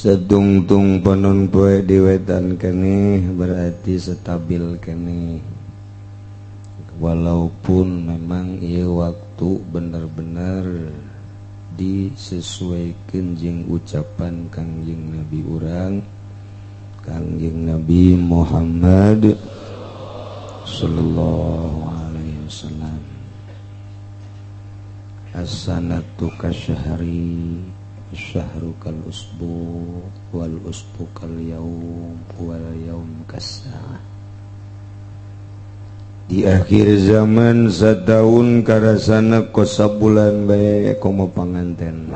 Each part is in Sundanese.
Sedungtung panon poe di wetan keneh berarti stabil keneh. Walaupun memang ieu waktu bener-bener disesuaikan jeung ucapan Kangjeng Nabi urang, Kangjeng Nabi Muhammad sallallahu alaihi wasallam. As-sanatu kasyahri, syahru kal usbu, wal usbu kal yaum, wal yaum kas-saah. Di akhir zaman sataun karasana kos sabulan bae komo panganten.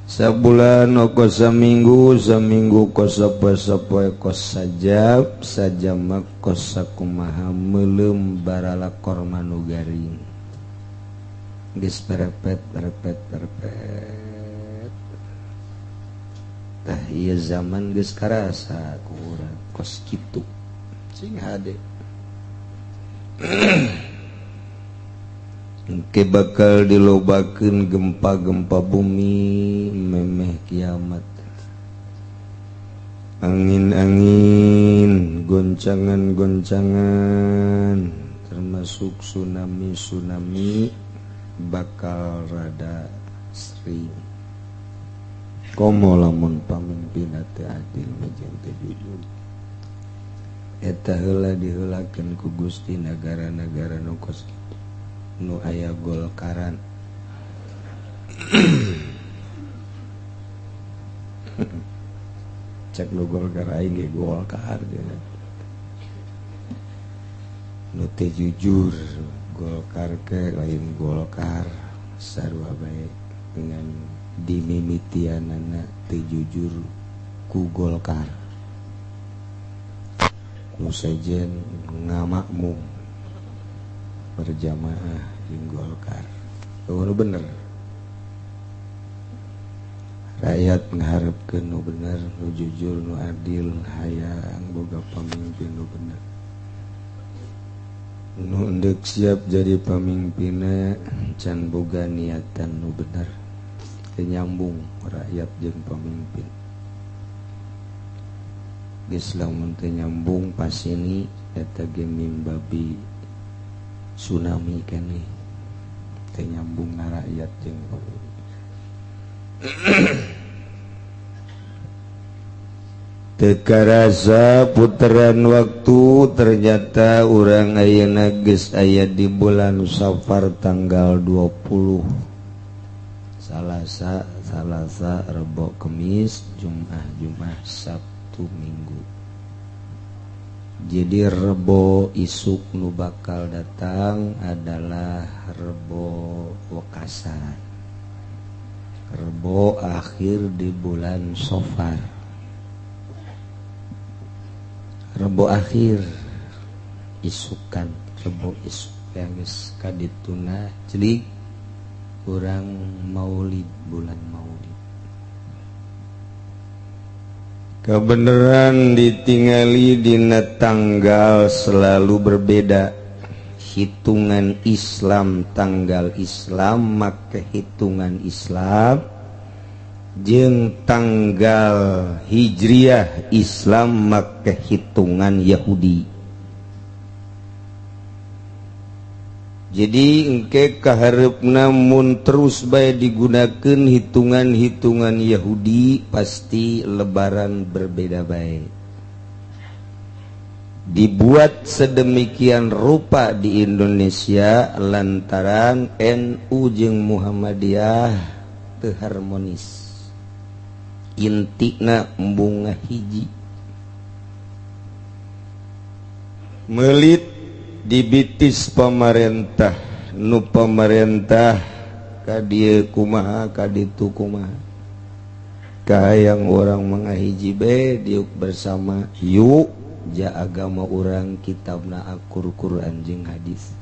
Sabulan kos saminggu, saminggu kos sapoe-sapoe kos sajab, sajam kos sakumaha meuleum baralakor manu garing. Geus perepet perepet perepet. Tah ieu zaman geus karasa ku urang kos kitu. Sing hade. Engke bakal dilobakeun gempa-gempa bumi memeh kiamat. Angin-angin, goncangan-goncangan, termasuk tsunami-tsunami bakal rada sering. Komo lamun pamimpinna teu adil jeung teu jujur. Eta heula diheulakeun ku Gusti nagara-nagara nu kos kitu, nu aya Golkaran. Cek nu Golkar aing ge Golkar nu teu jujur. Golkar ke lain Golkar sarua bae dengan dimimitianana teu jujur ku Golkar. Nu sejen ngamakmum berjamaah jeung Golkar. Nu bener. Rakyat ngaharepkeun nu bener, nu jujur, nu adil, hayang boga pamimpin nu bener. Nu endek siap jadi pamimpinna can boga niatan nu bener. Teu nyambung rakyat jeung pamimpin. Geus lamun teu nyambung pasini eta ge mimbabi tsunami keneh. Teu nyambung na rakyat jeung pamimpin. Teu karasa puteran waktu, ternyata urang ayeuna geus aya di bulan Safar tanggal 20. Salasa, Salasa, Rebo, Kemis, Jumat, Jumat, Sabtu, Minggu. Jadi Rebo isuk nu bakal datang adalah Rebo Wekasan. Rebo akhir di bulan Safar. Rebo akhir isukan, rebo isuk yang geus kadituna celik urang maulid, bulan maulid. Kebenaran ditingali dina tanggal selalu berbeda. Hitungan Islam, tanggal Islam make hitungan Islam jeung tanggal Hijriah Islam make hitungan Yahudi. Jadi engke kahareupna mun terus bae digunakeun hitungan-hitungan Yahudi pasti lebaran berbeda bae. Dibuat sedemikian rupa di Indonesia lantaran NU jeung Muhammadiyah teu harmonis. Intina embung ngahiji. Melit dibitis pemerintah, nu pemerintah ka dieu kumaha ka ditu kumaha. Kahayang urang mangahiji be diuk bersama yuk ja agama urang kitabna akur Quran jeung hadis.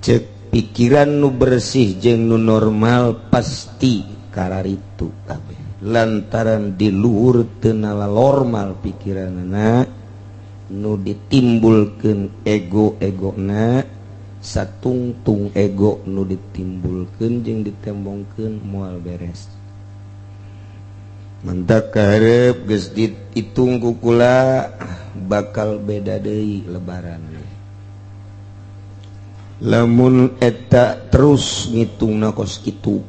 Cek pikiran nu bersih jeung nu normal pasti kararitu kabeh. Lantaran di luhur teu normal pikiranna nu ditimbulkeun ego-egona, satungtung ego nu ditimbulkeun jeung ditembongkeun moal beres. Mentak kaharep geus dihitung ku kula bakal beda deui lebaran. Lamun eta terus ngitungna kos kitu,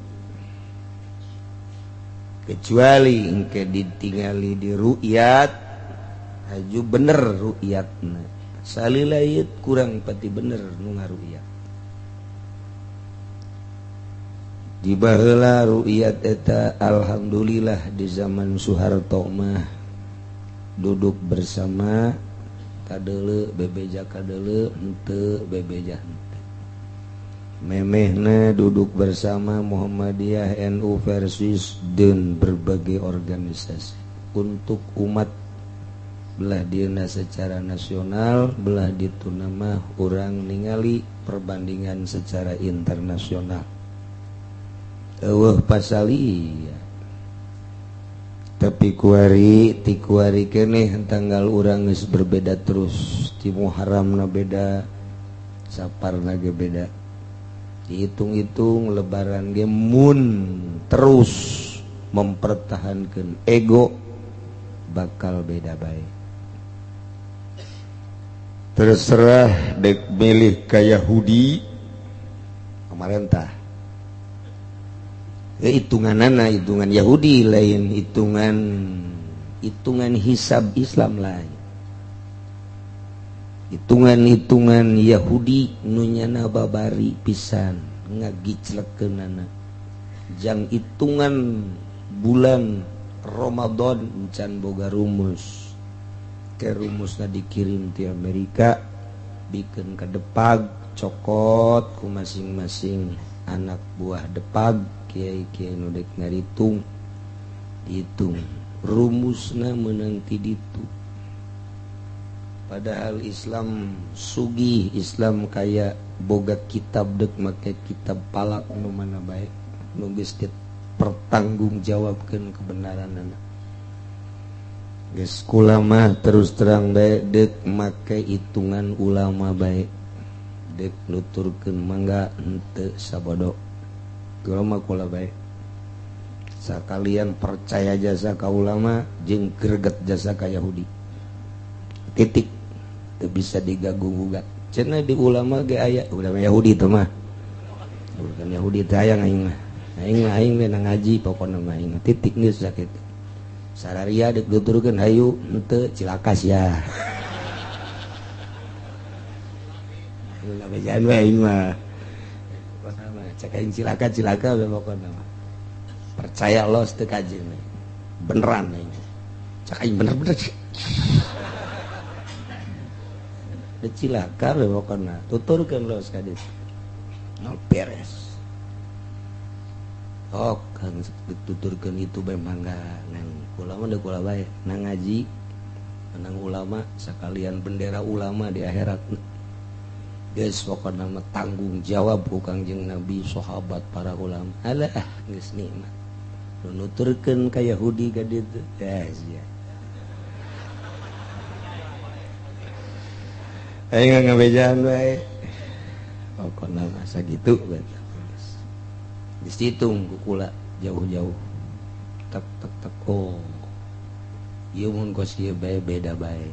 kecuali engke ditingali di ru'yat haju bener ru'yatna, salila ieu kurang pati bener nu ngaru'yat. Di baheula ru'yat eta alhamdulillah di zaman Soeharto mah duduk bersama kadeuleu bebeja kadeuleu henteu bebeja henteu. Memehna duduk bersama Muhammadiyah, NU versus dan berbagai organisasi untuk umat, belah dieuna secara nasional, belah dituna mah urang ningali perbandingan secara internasional. Eueuh pasalia. Tapi kuari ti kuari keneh tanggal urang geus berbeda terus, ti Muharramna beda, Saparna ge beda. Dihitung-hitung lebaran ge mun terus mempertahankan ego bakal beda bae. Terserah dek milih ka Yahudi pemerintah. Hitunganana hitungan Yahudi lain, hitungan hitungan hisab Islam lain, hitungan-hitungan Yahudi nu nyana babari pisan ngagiclekeunana jang hitungan bulan Ramadan encan boga rumus, ke rumusna dikirim ti Amerika bikeun ka Depag, cokot ku masing-masing anak buah Depag, kiai-kiai nu dek ngaritung, dihitung rumusna meunang ti ditu. Padahal Islam sugih, Islam kaya, boga kitab dek make kitab palak nu mana bae nu geus dipertanggungjawabkeun kebenaranana. Geus kula mah terus terang bae dek make hitungan ulama bae, dek nuturkeun mangga henteu sabodo. Kula mah kula bae sakalian percaya jasa ka ulama jeung greget jasa ka Yahudi, titik. Teu bisa digagu-gugat. Cenah di ulama ge aya ulama Yahudi teh mah, bukan Yahudi teh hayang aing mah, aing mah aing we ngaji pokona mah aing titik geus sakitu. Sararia dek nuturkeun hayu henteu cilaka sia. Bejaan we aing mah. Cek aing cilaka cilaka we pokona mah. Percaya los teu kajeun. Beneran aing. Cek aing bener-bener. Teu cilaka we pokona. Tuturkeun los ka ditu. Nol beres. Oh, kan dituturkeun itu bae mangga ngan kula mah deuk kula bae nang ngaji menang ulama sakalian bendera ulama di akhirat. Geus pokona mah tanggung jawab ku Kangjeng Nabi, sahabat, para ulama. Alah geus nikmat. Nu nuturkeun ka Yahudi ka ditu. Ya sia. Aing ngabejaan bae. Pokona mah sakitu bae. Geus dihitung ku kula jauh-jauh. Tek tek tek oh. Ieu mun kos ieu bae beda bae.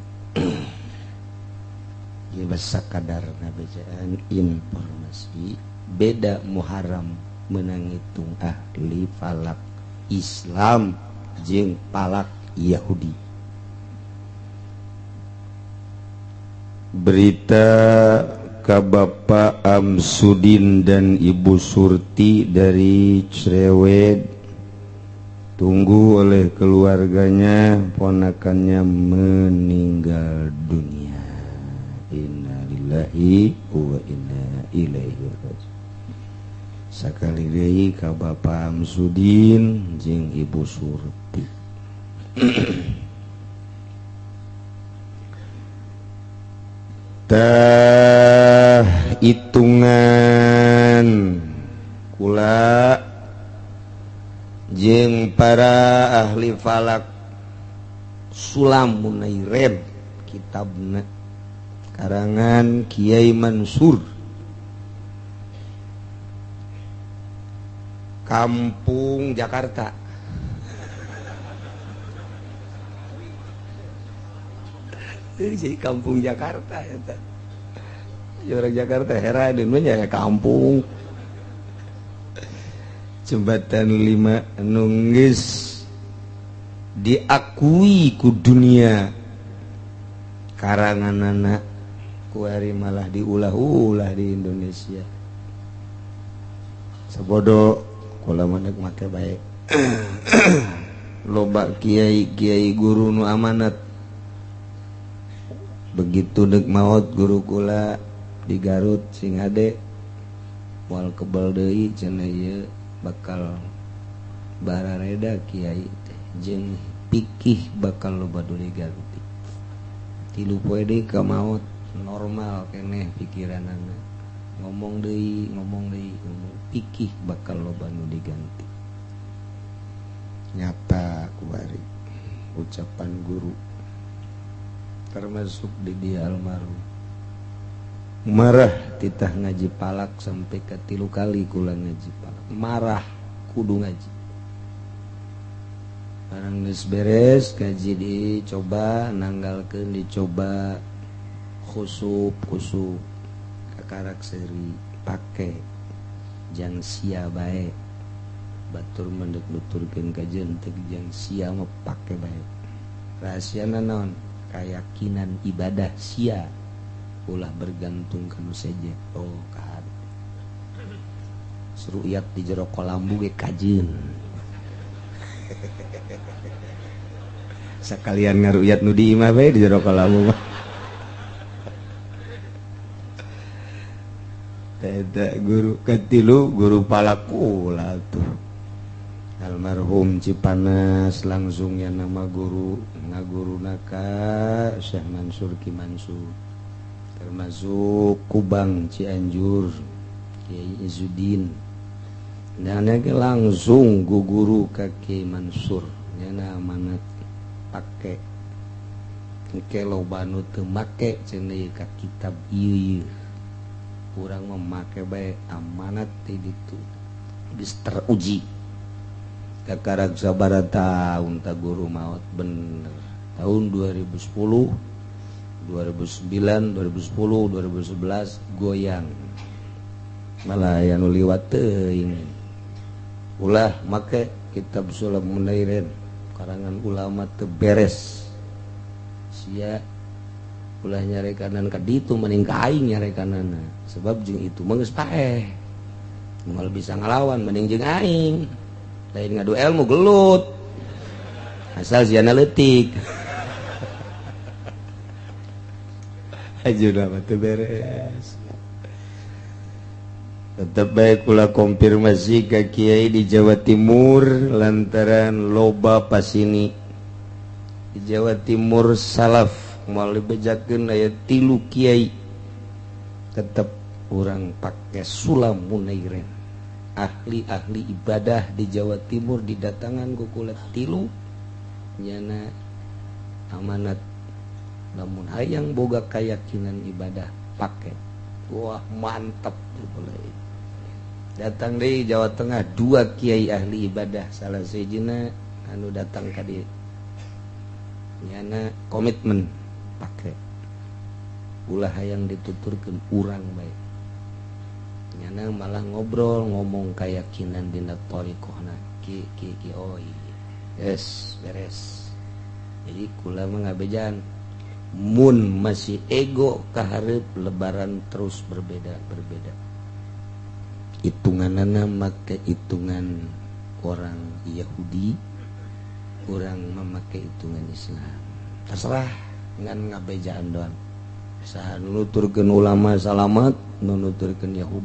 Ieu sakadar ngabejaan informasi beda Muharram menang hitung ahli falak Islam jeung falak Yahudi. Berita ka Bapak Amsudin dan Ibu Surti dari Cerewet, tunggu oleh keluarganya, ponakannya meninggal dunia. Innalillahi wa inna ilaihi raji'un. Sakali deui ka Bapak Amsudin jeung Ibu Surti. Tah hitungan kula jeung para ahli falak Sulam Munaireb kitabna karangan Kiai Mansur Kampung Jakarta. Jadi kampung Jakarta eta. Orang Jakarta heran ya kampung. Jembatan 5 nunggis diakui ku dunia karangan anak kuari malah diulah-ulah di Indonesia. Sabodo kula mah make bae. Loba kiai-kiai guru nu amanat. Begitu dek maot guru kula di Garut sing hade moal kebal deui cenah ieu bakal barareda kiai teh jeung pikih bakal loba nu diganti. 3 poe deui ka maot normal keneh pikiranana, ngomong deui ngomong deui ngomong pikih bakal loba nu diganti. Nyata kuari ucapan guru termasuk di dia almarhum marah titah ngaji palak sampai ke 3 kali kula ngaji palak marah kudu ngaji barang geus beres ngaji dicoba nanggalkeun dicoba khusup khusup kakarak seuri pake jang sia bae batur mendek nuturkeun kajeun teu jang sia mah pake bae. Rahasiana naon? Keyakinan ibadah sia ulah bergantung kanu seje. Oh kan seruyat di jero kolambu ge kajeun. Sekalian ngaruyat nu di imah bae di jero kolambu mah. Teta guru katilu guru palakula tuh almarhum Cipanas langsungnya nama guru ngaguru naka Syekh Mansur Ki Mansur termasuk Kubang Cianjur Kiai Izzuddin dan langsung guru ka Kiai Mansur nyana amanat pake engke loba nu teu make cenah ka kitab ieu urang mah make bae amanat ti ditu geus teruji. Kakarak sabaraha taun ta guru maot bener tahun 2010 2009 2010 2011 goyang malah aya nu liwat teuing ulah make kitab Sulam Munairin karangan ulama teu beres sia ulah nyarekanan ka ditu mending ka aing nyarekanana sebab jeung itu mah geus paeh moal bisa ngalawan mending jeung aing lain ngadu ilmu gelut asal ziana leutik. Ajuna mah teu beres. Tetep bae kula konfirmasi ka kiai di Jawa Timur lantaran loba pasini di Jawa Timur salaf moal dibejakeun aya 3 kiai tetep urang pake Sulam Munairin. Ahli-ahli ibadah di Jawa Timur didatangan ku kula 3 nyana amanat lamun hayang boga keyakinan ibadah pake. Wah mantap boleh. Datang dari Jawa Tengah 2 kiai ahli ibadah salah sejina anu datang ka dieu nyana komitmen pake ulah hayang dituturkeun urang bae nyana malah ngobrol ngomong keyakinan dina thariqahna ki ki ki oh iya yes beres. Jadi kula mah ngabejan mun masih ego kahareup lebaran terus berbeda-berbeda hitunganana make hitungan orang Yahudi kurang memakai hitungan Islam terserah ngan ngabejaan doang saha nuturkeun ulama salamat nuturkeun Yahudi.